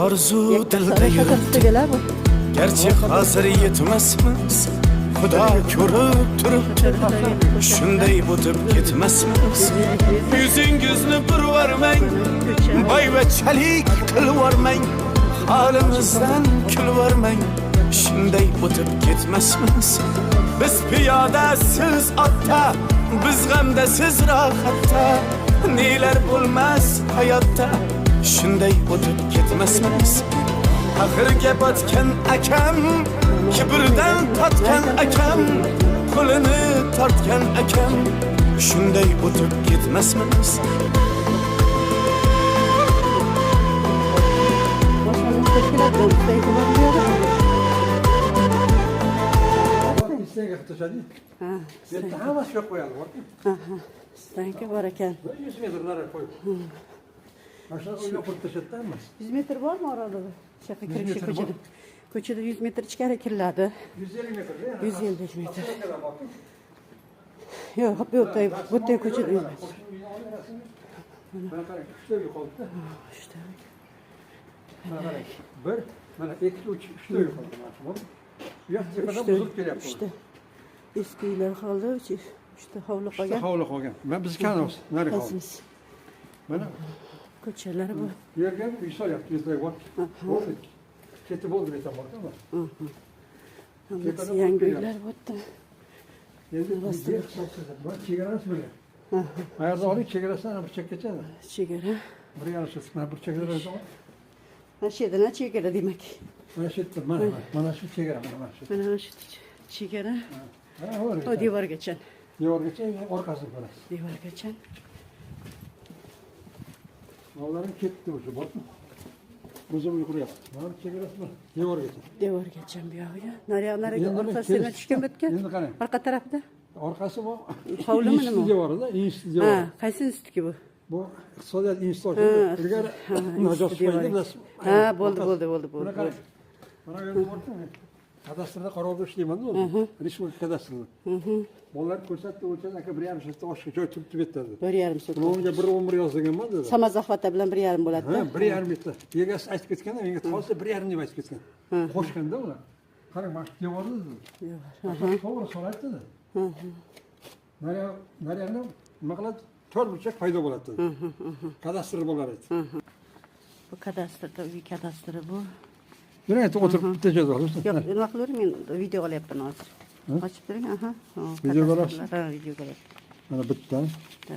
Orzu dilda yuribdi. Bu. Garchi hozir yetmasmiz, Xudo ko'rib turibdi. Shunday o'tib ketmasmiz. Yuzingizni burvarmang, boyvachchalik qilvormang, holimizdan kulvormang. Shunday o'tib ketmasmiz. Biz piyoda, siz otda, biz g'amda, siz rohatda. Nelar bo'lmas hayotda, shunday o'tib ketmasmiz. Axirga botgan akam, kibrdan totgan akam, qo'lini tortgan akam, shunday o'tib ketmasmiz. Tashkilot bilan stoyanka bor bu yerda. Istenga qilib tashladik. Ha, Bu yerda hammasi yo'q qo'yadi, borku. aha, stoyanka bor ekan. 100 metr nari qo'yib. Mana shunaqa uylar qurib tashladida hammasi. 100 metr bormi oralig'i? Shu yoqqa 100 kirishi metr ko'chada. bor. Ko'chada 100 metr ichkari kiriladi. 150 metr. 150 metr. Yo'q, bu yerda, bu yerda ko'chada 100 metr. Mana qarang, uchta uy qoldi. Uchta. Mana qarang. Bir, mana ikki, uch, uchta uy qoldi mana shu. Bu yoq tepadan Uchta. buzilib kelyapti. Uchta. Eski uylar qoldi, uchta hovli Uchta qolgan. hovli qolgan. Mana bizniki hozir, nari hovli. Qaysimiz? Mana Ko'chalar bu. bu yerga ham uy solyapti, yuzlay bor. Bo'ldi. Keti bo'ldi deb aytaman, borku. Hammasi Tepadan yangi buzilib uylar bu yerda. Endi bu yer hisobsiz. Bu chegarasi bular. Qayerda oling chegarasidan burchakkacha. Chegara. 1,5 sotix, mana burchakdan oling. Mana shu yerdan chegara demak. Mana shu yerda, mana mana shu chegara, mana shu. Mana shu chegara. Mana bu O devorgacha. devorgacha orqasini ko'rasiz. Devorgacha. Mollarim ketdi o'sha, bormi? O'zim uy quryapti. Mana bu chegarasi bu devorgacha. Devorgacha bu yog'iga. Naryoq nariga Endi orqasidan kelish- tushgan bu yerga. Endi qarang. Orqa tarafida. Orqasi bu Hovlimi institut nima u? devorida, institut Ha, devori. qaysi institutki bu? Bu iqtisodiyot instituti. Ilgari ha, Najot institut devori. bilasiz. Ha, bo'ldi, Orqasi. bo'ldi, bo'ldi, bo'ldi, Buni qarang. Mana bu yerda borku, kadastrda qarovda ishlayman-da o'zim. Respublika kadastrida. Bolalar ko'rsatdi, o'lchadi, aka 1,5 sotix oshiq joy turibdi bu yerda dedi. 1,5 sotix. Unga 1,11 yozdirganman dedi. Samozahvata bilan 1,5 bo'ladi. Ha, 1,5 metr. Egasi aytib ketganda, menga tolsa 1,5 deb aytib ketgan. Qo'shganda ular. Qarang, mana shu devorni dedi. Devor. To'g'ri soladi dedi. Naryoqni nima qiladi? To'rt burchak paydo bo'ladi dedi. Kadastr bo'lar edi. Bu kadastrda uy kadastri bu. Yuring, aytib o'tirib bitta joyda olamiz. Yo'q, nima qilavering, men video olyapman hozir. Ochib turing, aha. Videoga olasiz? Ha, videoga olyapman. Mana bitta. Bitta.